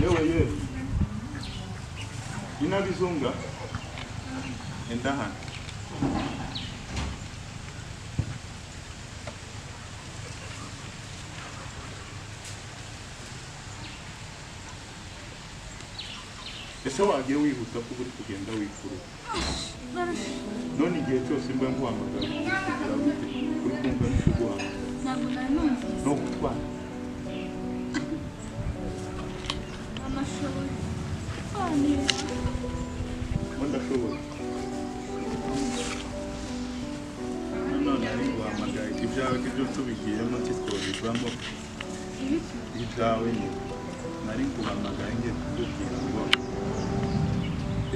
Yewe yewe, inabizunga enda hano. Ese wagiye wihuta ko uri kugenda wikurura? None igihe cyose mba nguhamagara kugira gute? Uri kumva nikuguhamagara? Ntabwo nari numvise. No gutwara. Amashoboye. Ngo ndashoboye. None nari nguhamagaye ibyawe ibyo tubigiyemo titwobivamo. Ibyawe nyine. Nari nguhamagaye ngiye kukubwira ngo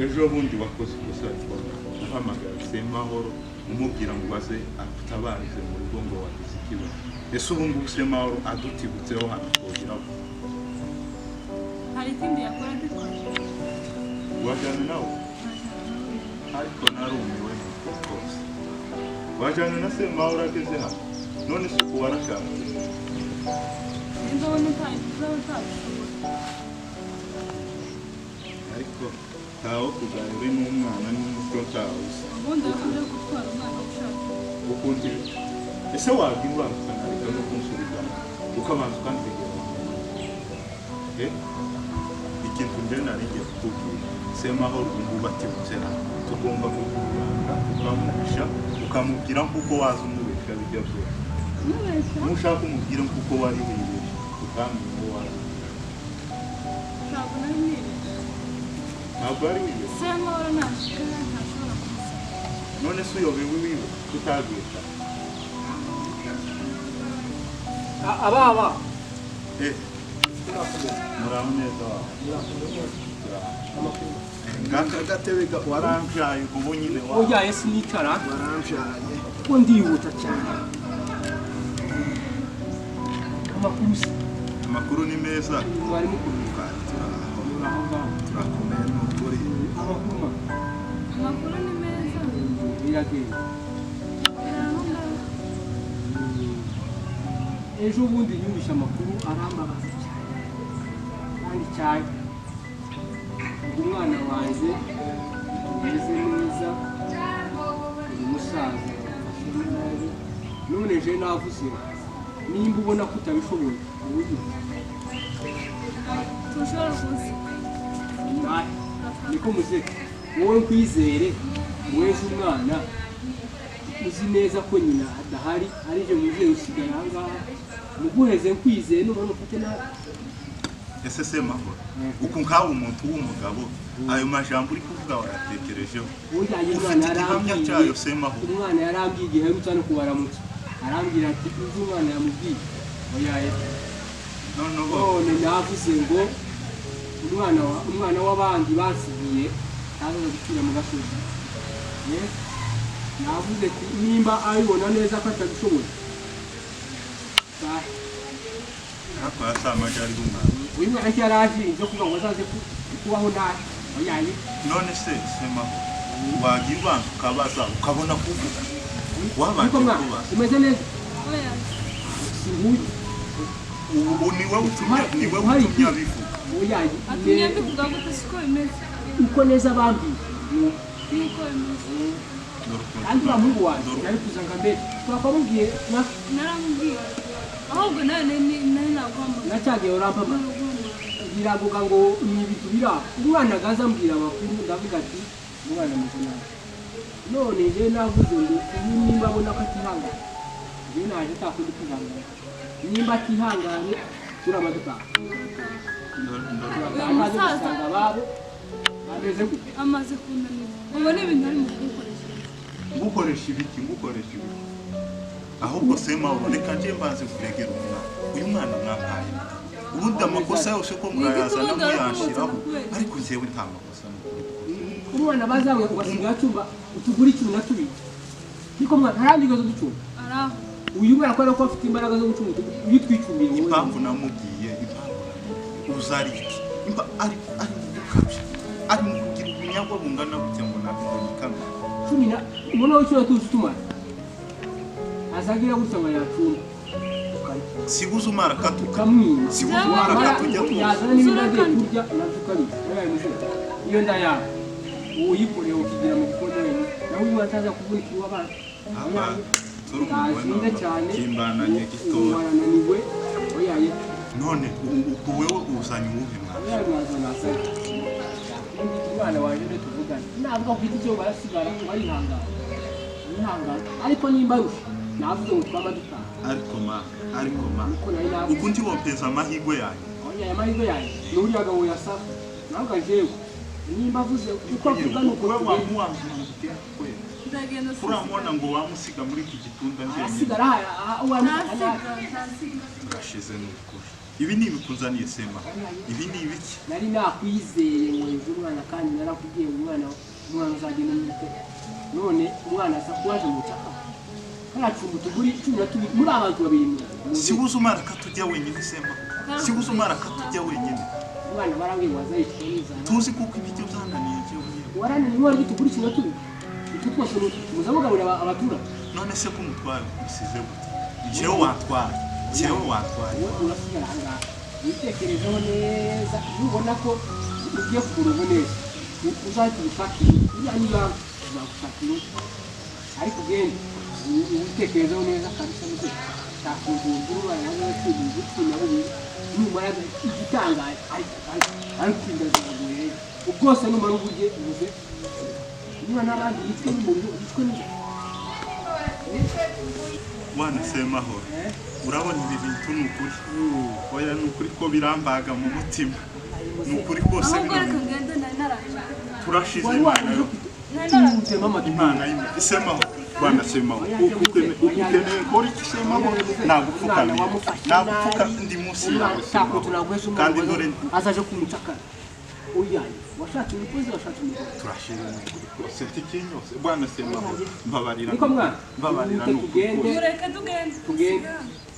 ejo bundi wakoze ikosa rikomeye uhamagara Semahoro umubwira ngo baze akutabarize mu rugo ngo wagize ikibazo. Ese ubu ngubu Semahoro adutibutseho hano twogeraho? Hari ikindi yakora dukora. Wajyana nawe? Ariko narumiwe rwose. Wajyana na Semahoro ageze hano? None se uku warashatse? Ndabona utabishobora. Ariko ntawo kuganira uri n'umwana n'umuco ntawuzi. Ubundi akunda gutwara umwana ushaka. Ukunda ibi? Ese wagira ubanza ukanareka no kunsubizamo ukabanza ukantegera? Ikintu njye nari ngiye kukubwira, Semahoro ubu ngubu atibutse hano, tugomba kukuranga ukamuhisha ukamubwira nk'uko waza umubesha bijya byose. Nushaka umubwire nk'uko wari wibeshye ukamenya uwo wari. Ntabwo nari nibeshye. Ntabwo ari wibeshye. Semahoro ntashobora kumusaba. None se uyobewe wiwe tutagiye? Ababa. Muraho neza wawe. Ngaka gatebe warambyaye ubu nyine wawe. Oya sinicara. Warambyaye. Kuko ndihuta cyane. Amakuru se? Amakuru ni meza. Mwari mukuru. Turakomeye n'ukuri. Amakuru. Amakuru ni meza. Biragenda. Ejo bundi yumvisha amakuru arambabaza cyane. Kandi cyane. Umwana wanjye umeze neza. Uyu musaza afashe nabi. None je navuze nimba ubona ko utabishoboye ubu. Tushobora kuza. Niko muze wowe nkwizere wese umwana uzi neza ko nyina adahari ari je muvyeyi usigaye aha ngaha muguheze nkwizere nubona ufate nabi. Ese Semahoro uku nkawe umuntu w'umugabo ayo majambo uri kuvuga wayatekerejeho? Ufite igihamya cyayo Semahoro? Umwana yarambwiye igihe aherutse no kubaramutsa arambwira ati uzi umwana yamubwiye oyaye. None navuze ngo umwana w'abandi basigiye ntazaza gupfira mu gasozi. Navuze ati nimba abibona neza ko atabishoboye. Ariko yasamaje ari umwana. Uyu mwana yaraje kuvuga ngo azaze kubaho nabi. Oyaye. None se Semahoro wagiye ubanza ukabaza ukabona kuvuga? Wabanje kubaza. Umeze neza? Oya. Si nk'uyu. Ubu ni wowe utumye abivuga. Oyaye. Atumye abivuga gute siko bimeze? Uko neza bambwiye. Niko bimeze. Kandi uriya muhungu wanjye yari kuza nka mbere twakamubwiye naramubwiye ahubwo nawe nari naguhamagara. Nacyagiye urampamagara. Biravuga ngo ni ibintu biri aho. Umwana agaza ambwira amakuru ndavuga ati umwana ameze nabi. None njye navuze ngo uyu nimba abona ko atihangana njye naje atakundi kwihangana. Nimba atihanganye turaba dutaha. Uyu musaza ameze gute? Amaze kunanira. Ubona ibintu ari mu kugukoresha. Ngukoresha ibiki? Ngukoresha ibiki? Ahubwo Semahoro reka nje mbanze kuregera umwana. Uyu mwana mwampaye. Ubundi amakosa yose ko murayazana muyanshiraho ariko njyewe nta makosa n'ukuri. Umwana bazamwe ugasiga cyumba utugura ikintu na tubiri. Niko mwana harandi gazo ducumba. Araho. Uyu mwana ko ariko afite imbaraga zo gucumba iyo twicumbiye wowe. Impamvu namubwiye uzari iki? Impa ari gukabya. Ari mu kugira ubunyagwa bungana gutya ngo nabibonye kamera. Cumi na ubona wowe cyo tuzi tumara. Azagira gutya ngo yacumba. Siguze umara katuka. Ukamwima. Siguze umara katujya twose. Yazana n'ibindi agiye kurya nabyo ukabizi. Oya muze, iyo nda yawe uyikoreye ukigira mu gikoni wenyine, nawe uyu ataza kuvunika iw'abana. Aba turi Ntazinda cyane. Kimbananye Ubu gitora. arananiwe. Oya ye. None ubu wewe uzanye uwuhe mwana? Oya, mwanzo nasabye umwana waje rero tuvugane, ntabwo afite icyo barasigara, barihangana barihangana, ariko nimba arusha navuze ngo twaba dutaha. Ariko ma, ariko ma. Niko nari navuze. Uku ntiwompeza amahirwe yanjye. Oya, aya mahirwe yanjye ni uriya gabo yasaba nawe jewe nimba avuze uko avuga ni uko Wewe tugenda. wamuwambira kweli. Ndagenda. Uramubona ngo wamusiga muri iki gitunda njyenyine? Arasigara uwamufata nabi. Ntasiga, ntasiga. Turashize ni ukuri. Ibi ni ibikuzaniye sema. Ibi ni ibiki? Nari nakwizeye ngo nzi umwana, kandi narakubwiye ngo umwana uzagenda umwite. None umwana asa kuwaje mu cyaka karacumba utuguri 12 muri abantu babiri Siguze umara katujya wenyine sema. Siguze umara katujya wenyine. Umwana barambwiye ngo azayicwa n'inzara. Tuzi kuko ibiryo byananiye njyewe nyine. Warananiwe warya utuguri 12, utu twose ni utu muzamugaburira abaturage. None se ko umutware usize gute? Njyewe watwaye. Njyewe watwaye. Wowe urasigara ahangaha witekerezeho neza, nubona ko ugiye kugura ubu neza uzahita ubushakire uriya, niba uzagushakira undi, ariko ugende witekerezeho neza kabisa muze shaka umuntu umwana wawe 12, numara igitangaje ariko inda ziragoye ubwose, numara uburye ubuze niba n'abandi yicwe n'umuriro, yicwe n'inzara. Wana Semahoro. Urabona ibi bintu ni ukuri. Oya, ni ukuri ko birambaga mu mutima. Ni ukuri kose Ahubwo bino reka bintu. ngende, nari narangije. Turashize Wari Imana waje yo. Nari narangije. utema amatwi. Imana y'Imana. Semahoro. Bwana Semahoro. Ukeneye kora iki Semahoro? Nagupfukamira. Nagupfuka ndi munsi yawe Semahoro. Kandi dore azaje kumucakara. Oya, washatse umukozi, washatse umugore. Turashize ni ukuri kose. Ntikinyose. Bwana Semahoro. Mbabarira. Niko mwana. Mbabarira ni ukuri Tugende. kose. Mureke tugende. Tugende,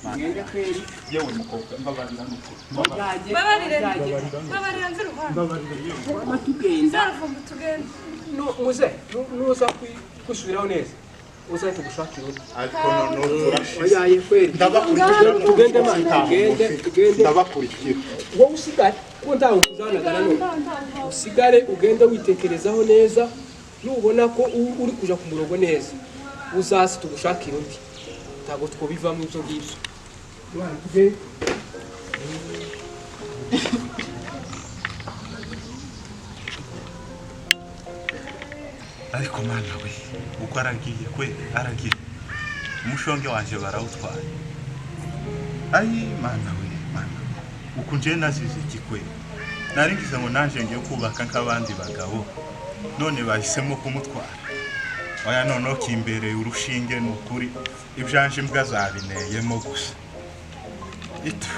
tugende kweri. Yewe mukobwa, mbabarira ni ukuri. Mbabarira. Ojyaje. Babarire. Ojyaje. Babarira nzi uruhande. Mbabarira yewe. Twama tugenda. Zaruvumba tugende. Muze nuza kwisubiraho neza uzahita ugushakira undi. Ariko noneho turashize. Oyaye kweri. Ndabakurikira. Tugende mwana, tugende, tugende. Ndabakurikira. Wowe usigare ko ntawe ukuzanaga nanone, usigare ugende witekerezaho neza, nubona ko uri kuja ku murongo neza uzaze tugushakire undi, ntabwo twobivamo ibyo ngibyo. Mwana, tugende. Ariko mana we, uko aragiye kwe, aragiye umushonge wanje barawutwaye. Ayi mana we, mana we. Uku nje nazize iki kwe? Nari ngize ngo nanje ngiye kubaka nk'abandi bagabo, none bahisemo kumutwara. Oya, noneho kimbereye urushinge ni ukuri, ibyanje imbwa zabineyemo gusa itu.